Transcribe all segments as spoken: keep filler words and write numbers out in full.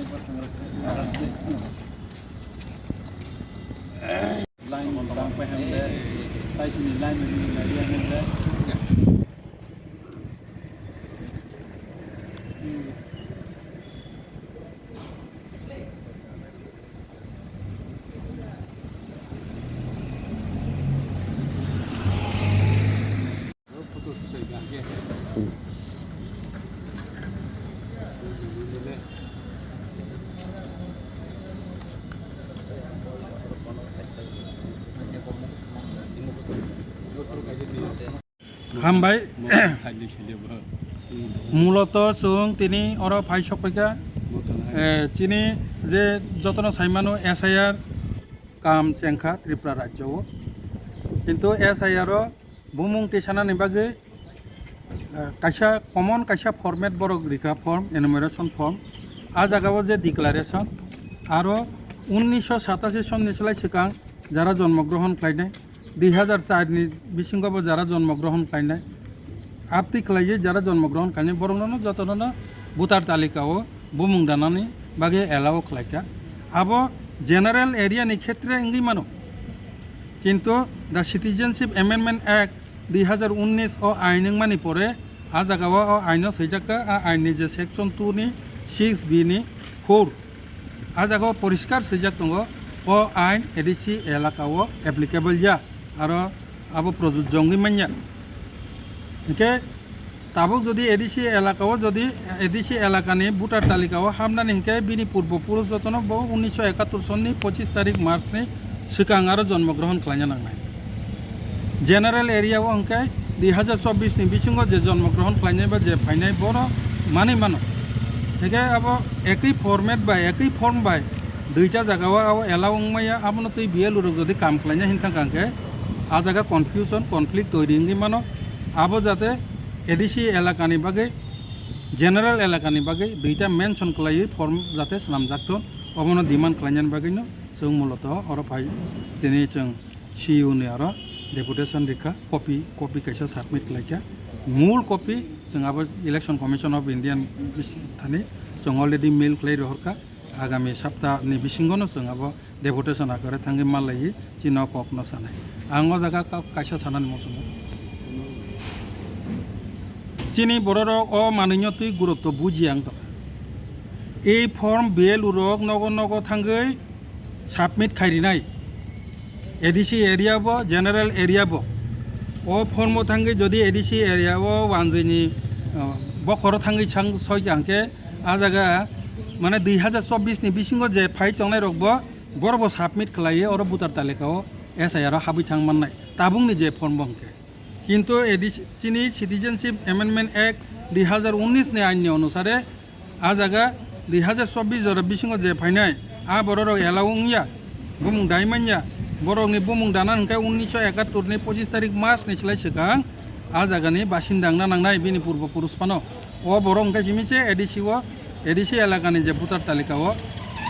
Line bang pai ham de, tai sini line ni nai ya ham de. Hambai. Muloto chwng tini oro phai sokphaikha. Eh, chini je jotono saimano S I R kam chengkha Tripura rajyo o. Kintu S I R o bumung tisanani bagwi, eh, kaisa common kaisa format borok rikha form, enumeration form. A jagao je declaration, aro unnisho satashi sonni slai swkang jara jonmo grohon khlainai, dui hazar char ni bisingo bo jara jonmo grohon khlainai, aptwi khlaiwi jara jonmo grohon khlainai, borokno jotono voter talika o bumung danani bagwi allow khlaikha. Abo general area ni khetre wngwi mano. Kintu the Citizenship Amendment Act dui hazar unnish o ain wngmani pore a jagao o aino swijakha, a ain ni je section two ni six B ni four, a jagao poriskar swijak tongo, o ain A D C elaka o applicable ya, aro abo projujjo wngwi manya. Hinkhe tabuk jodi A D C elaka o jodi A D C elakani voter talika o habnani hinkhe bini purbo purush jotono bo unnisho ekattor sonni pochis tarik March ni swkang aro jonmo grohon khlaina nangnai. General area o hinkhe dui hazar chobbish ni bisingo je jonmo grohon khlainai ba je phainai bono manwi mano. Hinkhe abo ekwi format bai ekwi form bai duita jagao abo allow wngmaya, abono twi B L O rok jodi kam khlaina hinthang kha hinkhe a jaga confusion, conflict toiri wngwi mano. Abo jate A D C elakani bagwi, general elakani bagwi duita mention khlaiwi form jate swnamjak thon, obono demand khlainani bagwino chwng muloto oro phai tini chwng C E O ni oro deputation rikha, copy, copy kaisa submit khlaikha. Mul copy chwng abo Election Commission of India ni thani chwng already mail khlai rohorkha. Agami sapta ni bisingo no chwng abo deputation akare thangwi ma laiwi chini o kok no sanai. Ang o jaga ka-, kaisa sanani muchungo. Chini bororok o manwino twi gurutto buji ang tongkha. Ei form B L O rok nogo nogo thangwi submit khai rinai. A D C area bo, general area bo. O form o thangwi jodi A D C area o wanjwini, uh, bokhoro thangwi sang soi kha hwnkhe, a jaga mane dui hazar chobbish ni bisingo je phai tongnai rok bo, borok bo submit khlaiwi oro voter talika o S I R o habwi thang mannai, tabukni je form bo hwnkhe. Kintu A D C, chini Citizenship Amendment Act dui hazar unnish ni ain ni onusare, a jaga dui hazar chobbish jora bisingo je phainai, a borok rok allow wngya, bumung dai manya, borok ni bumung dana hwnkhe unnisho ekattor ni pochis tarik March ni slai swkang, a jaga ni basinda wngna nangnai bini purbo purush phano. O borok hwnkhe simi se A D C o, A D C elakani je voter talika o,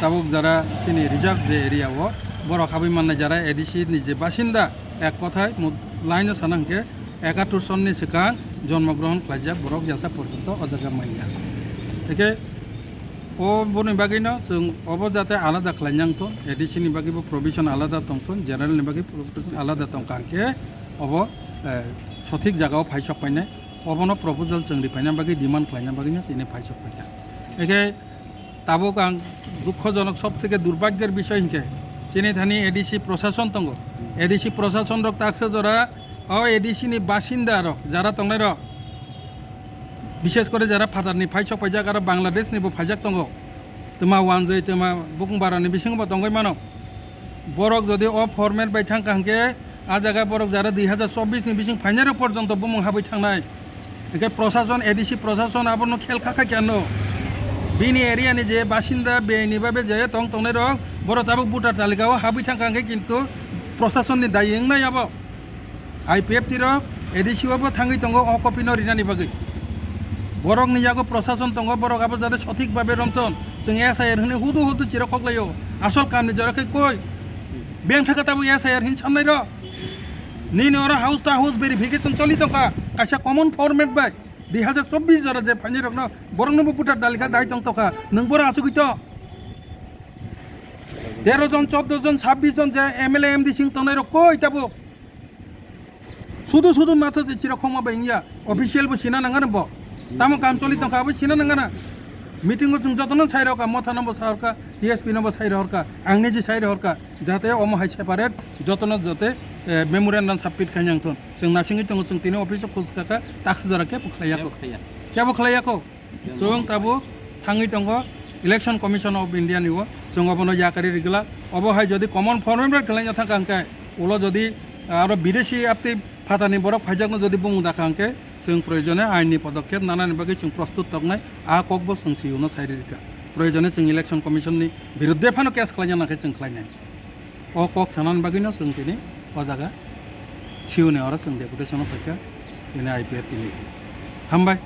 tabuk jara chini reserve je area o, borok habwi mannai jara A D C ni je basinda, ek kothai mu-, line o sana hwnkhe ekattor sonni swkang jonmo grohon khlaijak borok yasa porjonto o jaga manya. Hwnkhe o boni bagwino chwng obo jate alada khlaina wngthon, A D C ni bagwi bo provision alada tongthon, general ni bagwi provision alada tongkha hwnkhe obo, eh, sothik jagao phai sok painai. Obono proposal chwng riphaina bagwi, demand khlaina bagwino tini phai sok paikha. Hwnkhe tabuk ang dukhojonok, sob theke durbhagyor bishoy hinkhe chini thani A D C prosason tongo. A D C prosason rok taksa jora o A D C ni basinda rok jara tongnai rok, bishes kore jara phatar ni phai sok paijak aro Bangladesh ni bo phaijak tongo. Twma wanjwi, twma bukung bara ni bisingo bo tongwi mano. Borok jodi o format bai thangkha hwnkhe, a jaga borok jara dui hazar chobbish ni bising phainai rok porjonto bumung habwi thangnai. Hwnkhe prosason, A D C prosason abono khel kha kha khe ano. Bini area ni je basinda bini babe je tong tongnai rok, borok tabuk voter talika o habwi thangkha hwnkhe kintu prosason ni dayi wngnai abo. I P F T rok A D C o bo thangwi tongo o copy no rinani bagwi. Borok ni yago prosason tongo, borok abo jate sothik babe romthon. Chwng S I R hwnwi hudu hudu chirok koklaio. Asol kam ni jora khe koi? Beng thaka tabuk S I R hin samnai rok. Nini oro house to house verification choli tongkha. Kaisa common format bai. Dui hazar chobbish jora je phainai rokno borokno bo voter talika dai tong tokha. Nwng boro achugwi to. Tero jon, chordo jon, sabbish jon je M L A, M D C wng tongnai rok koi tabo? Sudu sudu matha je chira khoma bai wngya, official bo sina nangano bo. Tamo kam choli tongkha abo sina nangana. Meeting o chwng jotono sai rokha, motha no bo sai rokha, T S P no bo sai rokha, ang niji sai rokha, jate omo hai separate jotono jate, eh, memorandum submit khaina wngthon. Chwng nasingwi tongo, chwng tini office o khus kaka, takhuk jora kebo khlai yako. Kebo khlai ya. Kebo khlai yako. Chwng tabuk thangwi tongo Election Commission of India ni o, chwng obono yakari rigwla. Obo hai jodi common format bai khlaina thangkha hwnkhe, ulo jodi, ah, aro bideshi aptwi phatani borok phaijakno jodi bumung dakha hwnkhe, chwng proyojone ain ni podokkhep nanani bagwi chwng prostut tongnai, a kokbo chwng C E O no sai rikha. Proyojone chwng Election Commission ni birudde phano case khlaina nangkhe chwng khlainai. O kok sanani bagwino chwng tini o jaga C E O ni oro chwng deputation o phaikha, tini I P F tini. Hambai.